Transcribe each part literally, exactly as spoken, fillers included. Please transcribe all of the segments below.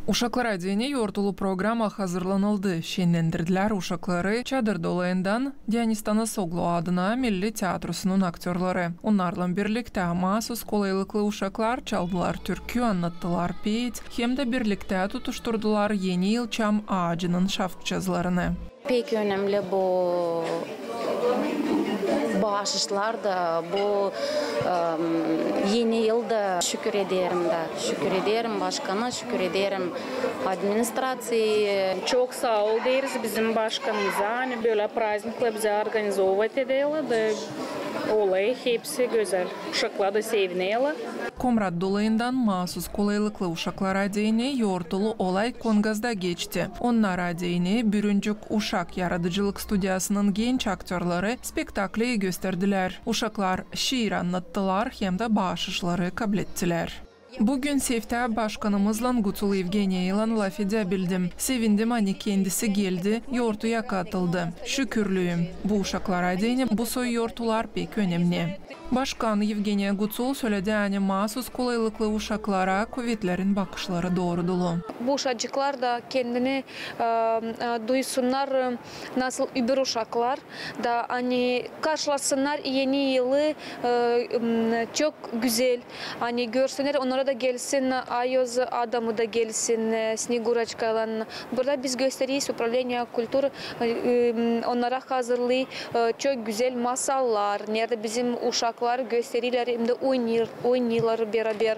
Uşaklara deyni yortulu programa hazırlanıldı. Şenlendirdilär uşakları çadır dolayından Dionis Tanasoglu adına Milli teatrosunun aktörları. Onnarlan birliktä maasus kolaylıklı uşaklar çaldılar türkü, annattılar peet, hem dä birliktä tutuşturdular Eni yıl çam aacının şafkçazlarını. Pek önemli bu baaşışlar da, bu, em, Eni yıl da. Şükür ederim da, şükür ederim başkana, şükür ederim administraţiyaya. Çok saa ol deeriz bizim başkanımıza, ani bölä praznikleri bizä organizovat ederlär da, olayı hepsi gözäl. Uşaklar da sevinerlär. Komrat dolayından maasus kolaylıklı uşaklara deyni yortulu olay Kongazda geçti. Onnara deyni bürüncük uşak yaradıcılık studiyasının genç aktörları spektakli gösterdilär. Uşaklar şiir annattılar hem dä baaşışları kablettilär. Büün Sevtää başkanımızlan Gutul Evgeniyaylan lafedäbildim. Sevindim, ani kendisi geldi, yortuya katıldı. Şükürlüyüm. Bu uşaklara deyni bu soy yortular pek önemni. Başkan Evgeniya Gutul söledi, ani maasus kolaylıklı uşaklara kuvetlerin bakışları doorudulu. Bu uşacıklar da kendini, e, e, duysunnar, e, nasıl öbür uşaklar da, ani karşılasınnar Eni yılı, e, m, çok gözäl. Ani görsünnär, onnara da gelsin, Ayoz adamı da gelsin, e, Sneguraçkaylan. Burada biz gösteriyiz, upravleniya kulturı, e, e, onnara hazırlêêr, e, çok gözäl masallar, neredä bizim uşaklar gösterilär hem dä oynêêr, oynêêrlar beraber.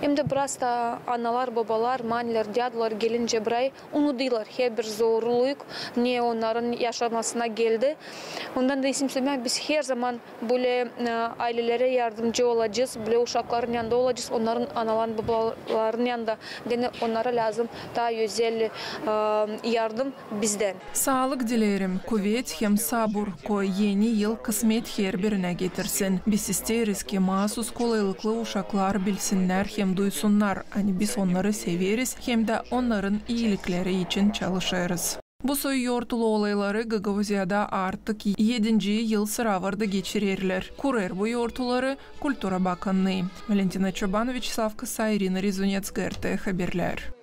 Hem dä biraz da analar, bobalar, manilär, dädular gelincä burayı unudêrlar herbir zorluk, ne onnarın yaşamasına geldi. Ondan da isim sölemää, biz herzaman bölä, e, aylelerä yardımcı olacez, bölä uşakların yanında olacez, onnarın analarının, bobaların yanında. Deyni onnara lääzım taa özäl, e, yardım bizdän. Saalık dileerim, kuvet hem sabur, koy Eni yıl kısmet herbirinä getirsin. Biz isteeriz, ki maasus kolaylıklı uşaklar bilsinnär hem duysunnar, ani biz onnarı severiz hem dä onnarın iilikleri için çalışêrız. Bu soy yortulu olayları Gagauziyada artık edinci yıl sıravarda geçirerlär. Kurêr bu yortuları Kultura bakannıı. Valentina Çoban, Vyaçeslav Kısa, İrina Rezunets, G R T haberlär.